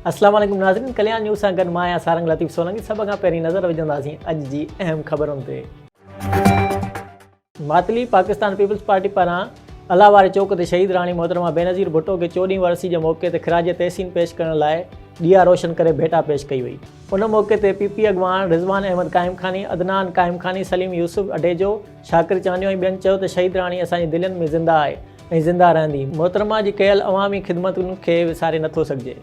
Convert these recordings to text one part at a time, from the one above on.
اسلام عليڪم ناظرين ڪليان نيوز سان گڏ مان آهيان سارنگ لطيف سولنگي سڀ کان پهرين نظر وجهنداسين اڄ جي اهم خبرن تي. ماتلي، پاڪستان پيپلز پارٽي پاران الله واري چوڪ تي شهيد راڻي محترمه بينظير ڀٽو کي چوڏهين ورسي جي موقعي تي خراج تحسين پيش ڪرڻ لاء ڏيئا روشن ڪري ڀيٽا پيش ڪئي وئي. ان موقعي تي پي پي اڳواڻ رضوان احمد قائمخاني، عدنان قائمخاني، سليم يوسف اڍيجو، شاڪر چانڊيو ۽ ٻين چيو ته شهيد راڻي اسان جي دلين ۾ زنده آهي ۽ زنده رهندي، محترمه جي ڪيل عوامي خدمتن کي وساري نٿو سگهجي.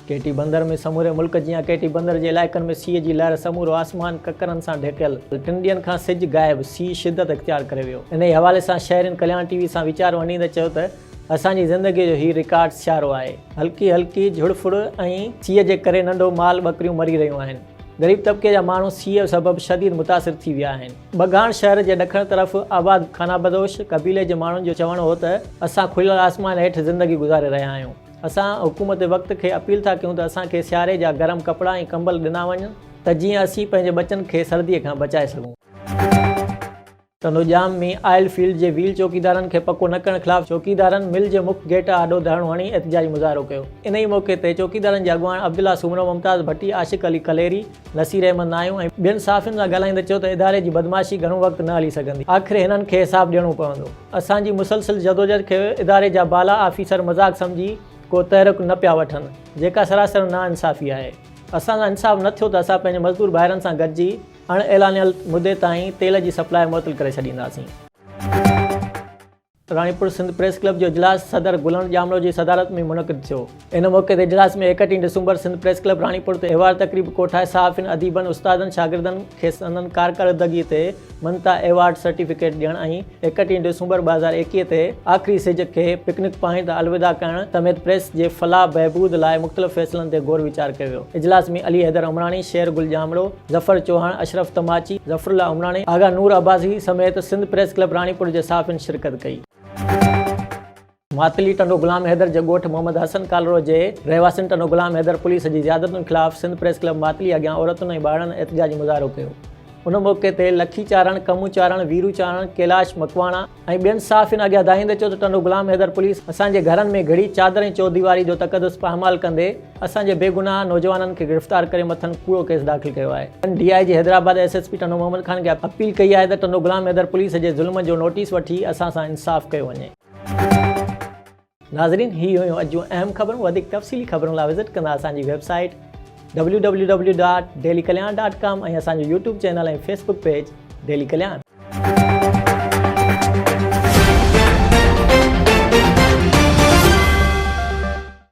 ڪيٽي بندر ۾ سموري ملڪ جيان ڪيٽي بندر جي علائقن ۾ سيء جي لهر، سمورو آسمان ڪڪرن سان ڍڪيل، ٽن ڏينهن کان سج غائب، سيء شدت اختيار ڪري ويو. انهي حوالي سان شهرين ڪلياڻ ٽي وي سان ويچار ونڊيندي چيو ته اسان جي زندگي جو هي رڪارڊ سيارو آهي، هلڪي هلڪي جهڙ ڦڙ ۽ سيء جي ڪري ننڍو مال ٻڪريون مري رهيون آهن، غريب طبقي جا ماڻهو سيء سبب شديد متاثر ٿي ويا آهن. ٻگهاڻ شهر جي ڏکڻ طرف آباد خانه بدوش قبيلي جي ماڻهن جو چوڻ هو ته اسان کليل آسمان هيٺ زندگي گذاري رهيا آهيون. اسان حڪومت وقت کي اپيل ٿا ڪيون ته اسان کي سياري جا گرم ڪپڙا ۽ ڪمبل ڏنا وڃن ته جيئن اسين پنهنجي ٻچن کي سردي کان بچائي سگهون. ٽنڊوڄام ۾ آئل فيلڊ جي ويل چوڪيدارن کي پڪو نه ڪرڻ خلاف چوڪيدارن مل جي مک گيٽ آڏو ڌرڻو هڻي احتجاجي مظاهرو ڪيو. انهي موقعي تي چوڪيدارن جي اڳواڻ عبدالله سومرو، ممتاز ڀٽي، عاشق علي ڪليري، نصير احمد ناهيون ۽ ٻين صحافين سان ڳالهائيندي چيو ته اداري جي بدمعاشي گهڻو وقت نه هلي سگهندي، آخر هنن کي حساب ڏيڻو پوندو. اسان جي مسلسل جدوجهد کي اداري جا بالا آفيسر مذاق سمجهي ڪو تحرڪ نه پيا وٺن، جيڪا سراسر ناانصافي آهي. اسان سان انصاف نه ٿيو ته اسان پنهنجي مزدور ڀائرن سان گڏجي اڻ اعلانيل مدي تائين تيل جي سپلاء معطل ڪري ڇڏينداسين. راڻيپور سنڌ پريس ڪلب جو اجلاس صدر گلڻ ڄامڙو جي صدارت ۾ منعقد ٿيو. ان موقعي تي اجلاس ۾ ايڪٽيهين ڊسمبر سنڌ پريس ڪلب راڻيپور تي ايوارڊ تقريب ڪوٺائي صحافين، اديبن، استادن، شاگردن کي سندن ڪارڪردگي تي مڃتا ايوارڊ سرٽيفڪيٽ ڏيڻ ۽ ايڪٽيهين ڊسمبر 2021 تي آخري سج کي پڪنڪ پوائنٽ تان الوداع ڪرڻ سميت پريس جي فلاح بهبود لاء مختلف فيصلن تي غور ويچار ڪيو ويو. اجلاس ۾ علي حيدر عمراڻي، شير گل ڄامڙو، ظفر چوهاڻ، اشرف تماچي، ظفرالله عمراڻي، آغا نور عباسي سميت سنڌ پريس ڪلب راڻيپور جي صحافين شرڪت ڪئي. ماتلي ٽنڊو غلام حيدر جي ڳوٺ محمد حسن ڪالرو جي رهواسين ٽنڊو غلام حيدر پوليس جي زيادتين خلاف سنڌ پريس ڪلب ماتلي اڳيان عورتن ۽ ٻارڙن احتجاجي مظاهرو ڪيو. ان موقعي تي لکي چارڻ، ڪمو چارڻ، ويرو چارڻ، ڪيلاش مڪواڻا ۽ ٻين صحافين اڳيان دانهيندي چيو ته ٽنڊو غلام حيدر پوليس اسان جي گهرن ۾ گهڙي چادر ۽ چوديواري جو تقدس پائمال ڪندي اسان جي بيگناهه نوجوانن کي گرفتار ڪري مٿن ڪوڙو ڪيس داخل ڪيو آهي. هن D I G Hyderabad S S P Tando Muhammad Khan کي اپيل ڪئي آهي ته ٽنڊو غلام حيدر پوليس جي ظلم جو نوٽيس وٺي اسان سان انصاف ڪيو وڃي. ناظرين هي هيون اڄ جون اهم خبرون وڌيڪ تفصيلي خبرن لاء وزٽ ڪندا اسان جي web site www.dailykalyan.com ۽ اسان جو YouTube channel ۽ Facebook page daily Kalyan.